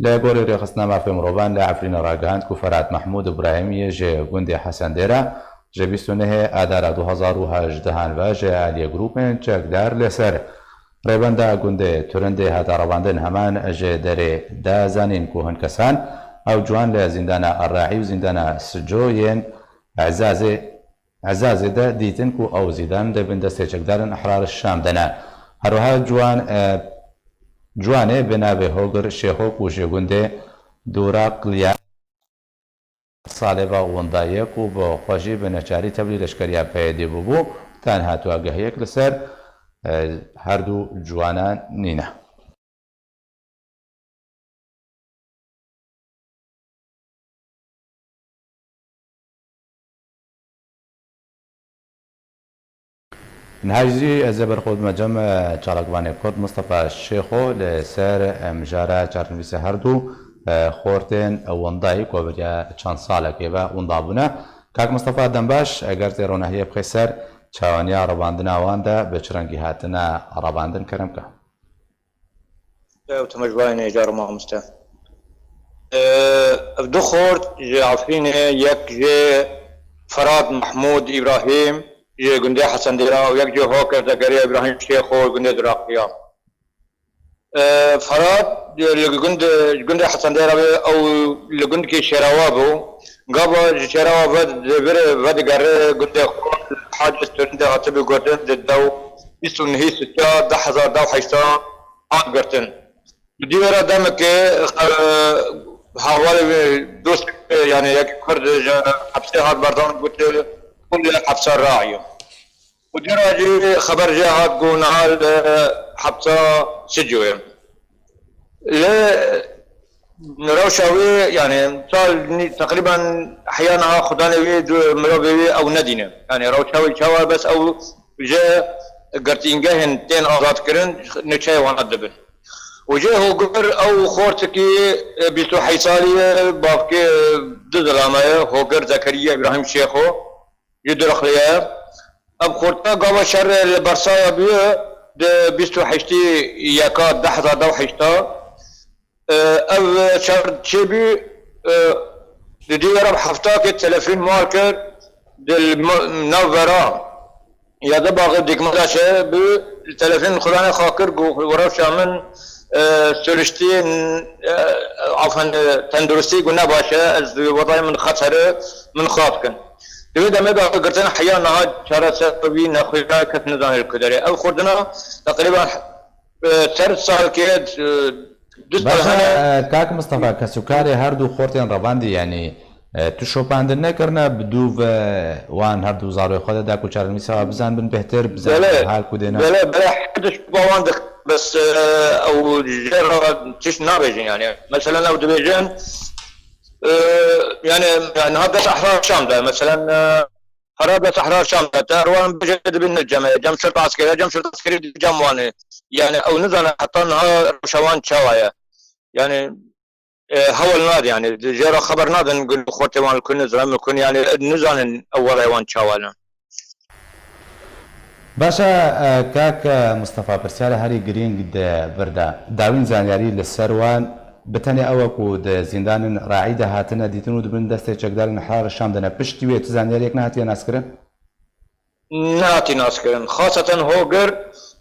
Li gorî Rêxistina Mafê Mirovan li Efrînê ragihand ku Ferhat Mehmûd Îbrahîmî ji gundê Hesendêra ji bîst û nehê Adara du hezar û hejdehan ve ji aliyê grûpên çekdar li ser rêbenda gundê Turindê hate revandin. Heman jêderê da zanîn ku hin kesan ew ciwan li zîndana Erraî û zîndana Sico yên Ezazê, Ezazê de dîtin ku ew zîndan di bin destê çekdarên Ehrar Şam de ne. Her wiha ciwan, e, ciwanê bi navê Hogir Şêxo ku ji gundê Dûra Qiliya salê ve wendayê ku bi xwe jî bi neçarî tevlî leşkeriya P Y D'ê bûbû, tenha tuagehiyek li ser, e, her du ciwanan nîne. Niha jî ez ê ber xwe bidime cem, e, çalakvanê Kurd Mistefa Şêxo li ser, e, mijara çarnivîsê her du, e, xortên wendayî ku vêya çend salekê ve wenda bûne. Kak Mistefa, dem baş, eger tê ronahiyê bixê ser çawaniya revandina wan de bi çi rengî hatine revandin, kerem ke. Ew temaşevanê hêja re mamoste. Ev du xort ji Efrînê, yek jê Ferhat Mehmûd Îbrahîm ji gundê Hesendêra û yek jê Hoker Zekeriya Îbrahîm Şêxo gundê Diraqiya. Ferhat li gund, gundê Hesendêra bû, ew li gundekî Şêrawa bû. Gava ji Şêrawa ve divire vedigere gundê xwe, Hacê Stûrindê hatibû girtin, di dew bîst û nehî Sisya du hezar deh û heşta hat girtin. Di dîwera demekê, e, hevalê wê, dostê wê, yani yek Kurd ji hepsê hat berdan, gote, "Hûn li hepsa raye." Û dîra jî xeber jê hat ku niha li hepsa Sicû ye. Lê rewşa wê, yani sal nî-, teqrîben heya niha xudanê wê, du-, mirovê wê ew nedîne. Yani rewşa wê çawa, bes ew ji girtîngehên tên azadkirin nêçeyê wana dibin. Û jê Hogir ew xortikî, e, bîst û heşt salî ye, bavkê, e, du zilame ye, Hogir Zekeriya Îbrahîm Şêxo, ji Dirxlê ye. Ev xorta gava şer li Bersaya bûye, di bîst û heştî yeka du hezar deh û heşta. E, ev şer çêbû, e, di dîwera heftakê telefon mal kir, di l-, navbera Yadê Baxê Dikmadaşê bû, li telefon xudanê xwe kir, got, "Rewşa min, e, siriştî, e, afan, e, tenduristî ku ne baş e, ez, wedayê min xeter e, min xwe bikin." Di wê demê de girtin heya niha çareser wî nexwîne, kes nizane li ku derê. Ew xortina teqrîben, e, ser salkê, e, du sal Baş e, hene. e, kak Mistefa, kesûkarê her du xortên revandî, yanî, e, tu şopandin nekirine, bi dû ve wan her du zarokê xwe de da ku çarenivîsa bizanibin bêhtir, bizanibin Belê, hal ku dêne. belê, belê, her du şopa wan dix-, bes, e, ew jê re tişt nabêjin, yanî. Meselen ew dibêjin, e, yanî, niha dest Ehrar Şam de, meselen, e, Xerab li Sehra Şam de, te wan bêje dibin ne cem e, cem şert eskerî, cem şert eskerî cem wan e. Yani ew nizane heta niha rewşa wan çawa ye. Yani, e, hewl nade yani. Jê re xeber nadin, gul xortê wan li ku ne, zirem li ku ne, yani nizanin ew welê wan çawa ne. Baş e, e, kak, e, Mistefa, pirsyara herî girîng di vir de. Dawîn zanyarî li ser wan bi tenê ew e ku di zîndanên Raî de hatine dîtin û dibin destê çekdarên Ehrar Şam de ne. Piştî wê tu zanyariyek nehatiye naskirin? Nehatî naskirin. Xaseten Hogir,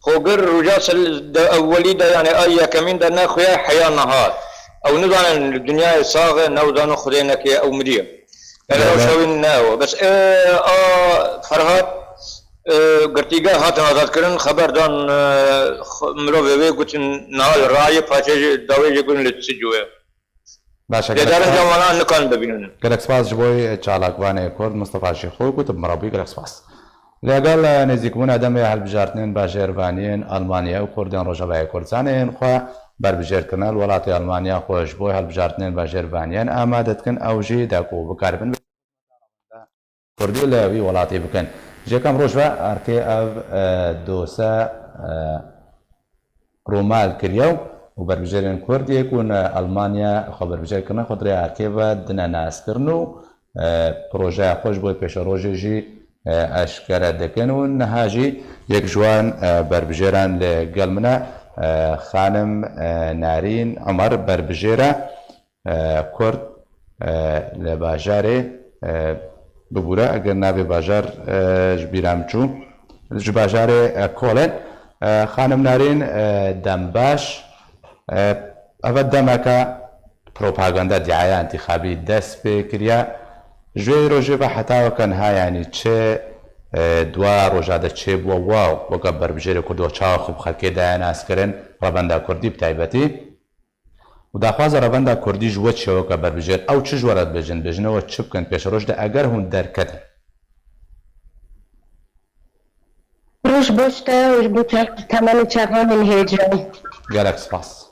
Hogir roja sel-, de ewwelî de, yani ay yekemîn de nexuye heya niha. Ew nizanin li dinyayê sax e, ne ew zanin Xwedê neke ew miriye. Yani Belê. rewşa wî ne ew. Bes, e, a Ferhat, e, girtîgeh hatin azadkirin, xeber dan, e, xwe-, mirovê wê gotin niha li Rayê, paşê jî dawê jî gotin li Sicû ye. Baş e, gelek Lêdarin spas. Cem wana nikan bibînin. Gelek spas ji bo çalakvanê Kurd Mistefa Şêxo ku tu bi me re bûyî, gelek spas. Legal, e, nêzîkbûna demê hilbijartinên bajêr vaniyên Almanya û Kurdên Rojavayê Kurdistanê yên xwe berbijêr kirine li welatê Almanya xwe ji bo hilbijartinên bajêr vaniyên amade dikin, ew jî da ku bikaribin Kurdî li wî welatî bikin. Ji yekem roj ve erkê ev, e, dose, e, rûmal kiriye û berbijêrên Kurd yê ku ne Almanya xwe berbijêr kirine, xwe di rêya erkê ve dine naskirin û, e, projeya xwe ji bo pêşerojê jî, e, eşkere dikin û niha jî yek ji wan, e, berbijêran li gel min e, e, xanim, e, Narîn Omer, berbijêr e, e, Kurd, e, li bajarê, e, bibûre, eger navê bajar, e, ji bîra min çû, ji bajarê, e, Kolên. E, xanim Narîn, e, dembaş, e, eve demeke propaganda, diaya întîxabî dest pê kiriye. Ji wê rojê ve heta weke niha, yanî çi, e, dua roja de çêbû, we weke berbijêrê Kurd we çawa xwe bi xelkê daye naskirin, revenda Kurdî bi taybetî? Û daxwaza revenda Kurdî ji we çi ye weke berbijêr? Ew çi ji we re dibêjin? Dibêjin we çi bikin pêşeroj de eger hûn derketin? Roj baş te û ji bo te-, temenê çavanên hêja. Gelek spas.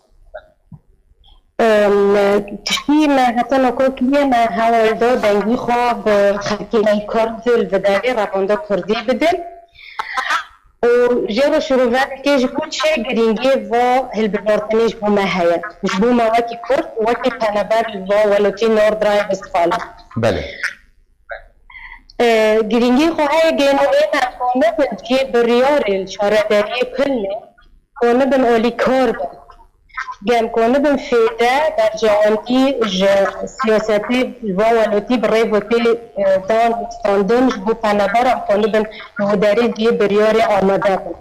Em, tiştî me heta noko kiriye, me hewl da dengî xwe bi xelkê me Kurd li vê derê revenda Kurdî bidin. Û jê re şirove dike ji bo çi girîngiyê va hilbijartinê ji bo me heye. Ji bo me wekî Kurd, wekî penaber li va welatî Nordrhein-Westfalen. Belê. E, girîngiyê xwe heye, gêno ê me xwe nebin kê biryarê li şaredariyê Kulnê, xwe nebin alîkar bin. Gem konibin fêde bercewendî ji siyasetê ji van welotî bi rê ve tê, e, dan û standin ji bo penebera em konibin li derê vê biryarê amade bin.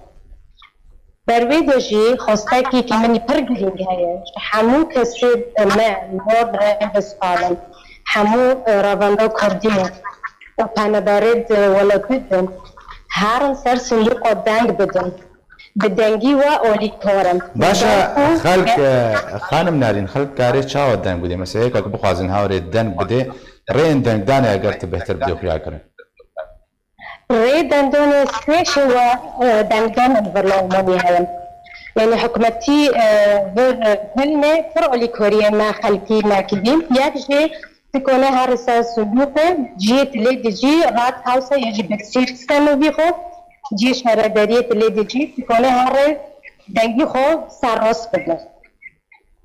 Ber wê de jî xwestekî ki min pir girîng heye. Ji hemû kesê me li war de bispalin. Hemû, e, revenda kurdî û peneberê di welatî din herin ser sindoqa deng bidin. Bi dengî we alîkar in. Baş e, xelk, e, xanim Narîn, xelk karê çawa deng bidê? Mesela, yeka ku bixwazin hawrê deng bidê, rêyên dengdanê eger tu bêhtir bidê xuya kirin. Rê dengdanê sê şêwe, e, dengdan li vir li Almanya heye. Yanî hikûmetî, e, vir hilne pir alîkariyê me xelkî me kirî. Yek jî tu konê herî ser sindoqê, cihê tu lê dijî Rathaus e ya jî Bezirksdemowî xwe, cihê şaredariyê tu lê dijî, tu konê herî dengî xwe serrast bidî.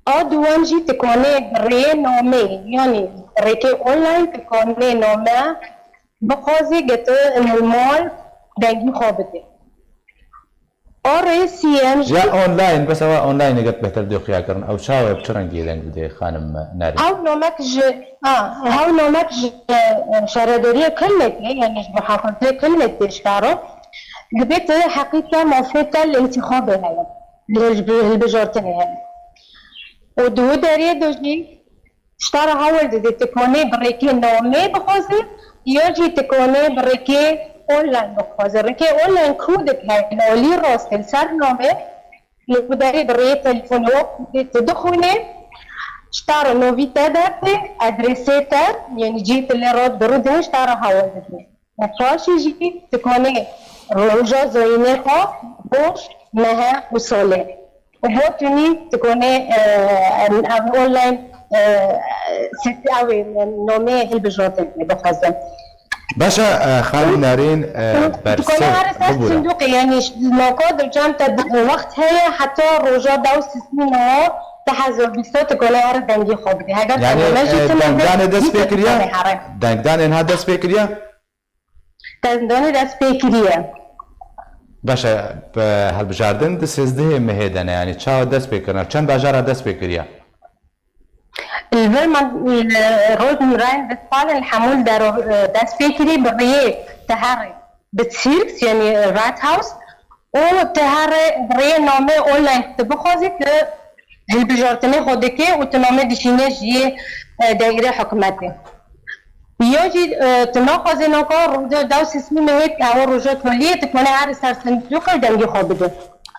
A duwem jî tu konê bi rêyê nameyê, yanî rêkê online tu konê name bixwazî, gete li mal dengî xwe bidî. A rê siyem jî Ya online, bes ewa online get bêhtir dê xuya kirin. Ew çawa ye, bi çi rengî deng bidê, xanim Narîn? Hew nomek ji, ha, hew nomek ji, e, şaredariyê Kilmekê, yanî ji muhafazê Kilmekê ji karo, dibê tu heqî te mafê te li întîxabê heye, li hilbi-, hilbijartinê heye. Û di wî derê de jî ji te re hewl dide, tu konê bi rêkê namê bixwazî, ya jî tu konê bi rêkê online bixwazî. Rêkê online kodik heye, li alî rastê li ser namê, li ku derê bi rêyê telefonê wek tu dixwînê, ji te re navî te derdê, adresê te, yanî cihê tu lê re dirûdin, ji te re hewl dide. Û paşê jî tu konê roja zayînê xwe, roj, mehe û salê. Û bo tunî tu konê, e, ev online, e, sit-, ew ê nomê hilbijartinê bixwazin. Baş e, e, xanim Narîn, e, Tu konê bersê-, here ser bibûre. Sindoqê, yanî ji naka di cem te bi-, wext heye heta roja deh û sîsmî niha du hezar bîst tu konê here dengî xwe bidî. Heger te Yanî, name jî e, tune be, dengdanê dest jî pê te kiriye? Dengdanê niha dest pê kiriye? Dengdanê dest pê kiriye. Baş e, bi hilbijardin di sêzdehê mehê de ne, yanî çawa dest pê kirine? Çend bajara dest pê kiriye? Li vir me, e, roj min rayên Westfalen li hemû li dero, e, dest pê kirî bi rêyê teherê Bezirks, yanî Rathaus, û teherê bi rêyê namê online tu bixwazî tu hilbijartinê xwe dikê û tu namê dişînê ji yê, e, deîrê hikûmetê. Ya jî, e, tu naxwazê naka roja deh û sîsmî mehê, ewa roja toliyê, tu konê herî ser sindoqê û dengê xwe bidî.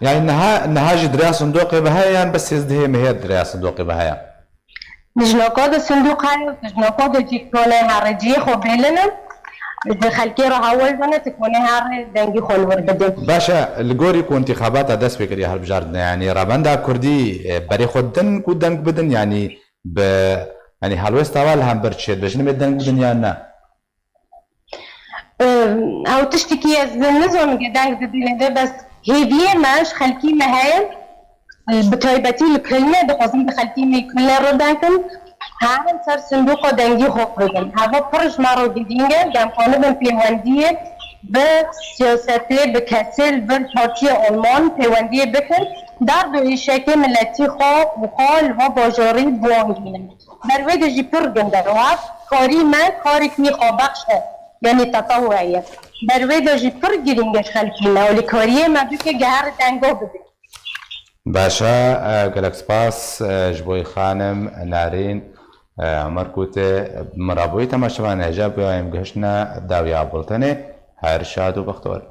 Yani niha, niha jî direya sindoqê ve heye yan bes sêzdehê mehê direya sindoqê ve heye? Ji naka de sindoq heye, ji naka de jî konê herê cihê xwe bêlin in. Ji xelkê re hewl dane, tu konê herê dengî xwe li wir bidî. Baş e, li gorî ku întîxabata dest pê kiriye hilbijartinê, yani revenda kurdî, e, berê xwe din ku deng bidin, yani bi, yani helwesta we li hember çi ye? Dibêjin em ê deng bidin yan ne? Ew tiştekî ez nizanim ke deng didin, lê bes hêviyê me ji xelkî me heye, bi taybetî li Kilnê, dixwazin bi xelkî me Kilnê re deng kin, herin ser sindoqa dengî xwe bidin. Heva pir ji me re girîng e, em kanibin pêwendiyê bi siyasetê, bi kesê li vir partiyê Alman pêwendiyê bikin, derd û êşekê miletî xwe û xwe li va bajarî biwangînin. Ber wê de jî pir gind e. Û ev karî me, karekî xwebexş e. Yanî tetewu'ye. Ber wê de jî pir girîng e ji xelkî me. Alîkariyê me bike, geherî dengo bibe. Baş e, e, gelek spas, e, ji bo xanim Narîn, e, Emer Kûtê, mirabûyî temaşevan hêja bûya em gihiştine dawiya bultenê. Her şad û bextewar.